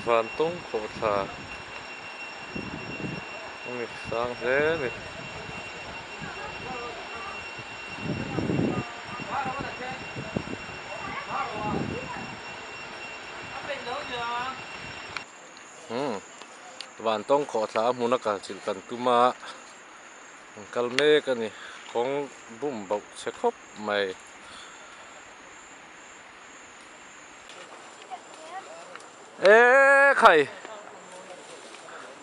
Vantawng khawhthla a ni sang hle a ni. Umm Vantawng khawhthla a hmuna kal chilh kan tum a an kal mek a ni kawng bum bauh chhe khawp mai. E khai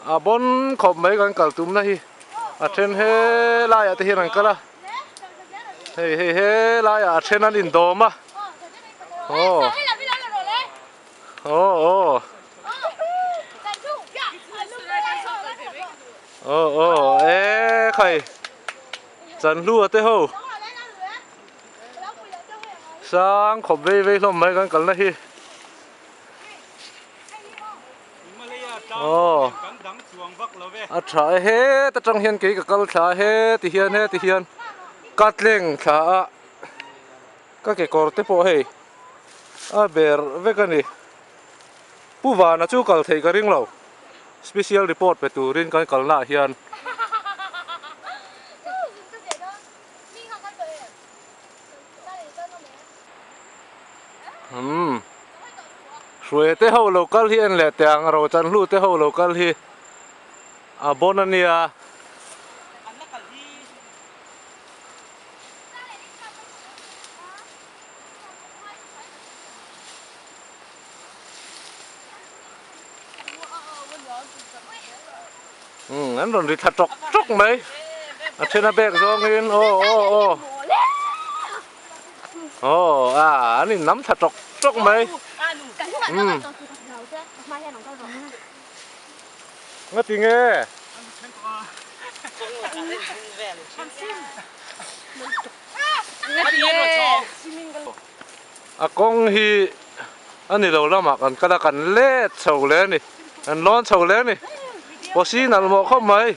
a bon khawp mai kan kal tum na hi a then he laiah te hian an kal a hei hei he laiah a then an indawm a aw aw aw aw aw e khai chanhlua te ho. Sang khawp vei vei hlawm mai kan kalna hi. Aw a tha e het atang hian kei ka kal thla he ti hian he ti hian ka tleng thla a ka kekawr te pawh hei a ber vek a ni. Pu Vana chu kal theih ka ring lo special report pe turin kan kalna ah hian. Umm hruai te ho lo kal hi en leh teh ang ro chan hlu te ho lo kal hi a bon a nia. Umm an rawn ri thla tawk tawk mai a then a bag zawngin aw aw aw aw a an in nam thla tawk tawk mai umm ngati nge a kawng hi a ni lo lamah kan kal a kan let chho hle a ni kan lawn chho hle a ni pawsi nalh mawh khawp mai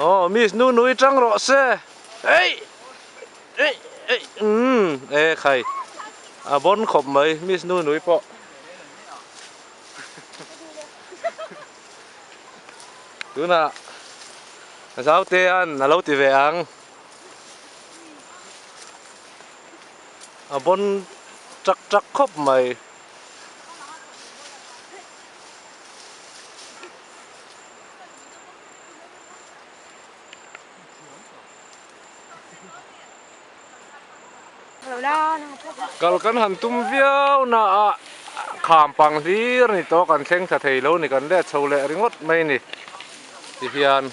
aw miss nu nui tang rawh se eih eih eih umm e khai a bawn khawp mai miss nu nui pawh tunah Zautea'n a lo ti ve ang. A bawn chak chak khawp mai. Kal kan han tum viau na a kham pang hlir a ni tawh kan thleng thla thei lo ni kan let chho leh ringawt mai a ni tihian.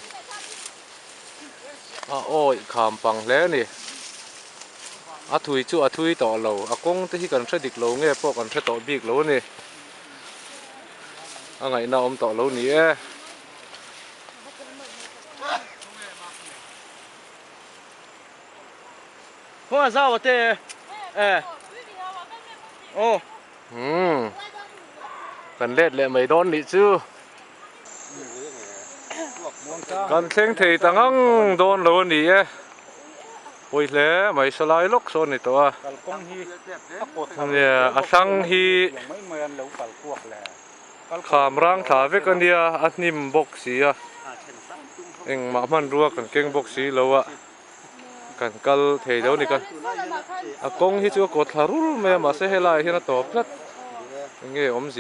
A awih kham pang hle a ni. A thui chu a thui tawh lo. A kawng te hi kan hre dik lo nge pawh kan hre tawh bik lo a ni. A ngaihna awm tawh lo ni e. Khawnga zau a te e. Aw. Umm. Kan let leh mai dawn nih chu. Kan thleng thei ta ngang dawn lo a ni e. Pawi hle mai salai lawk sawn a ni tawh a. Nia a hrang hi kham rang thla vek a nia a hnim bawk si a. Engmah hmanrua kan keng bawk si lo a. Kan kal thei lo a ni ka. A kawng hi chu a kawt thla rul mai a mahse helaiah hian a tawp tlat. Enge awmzia.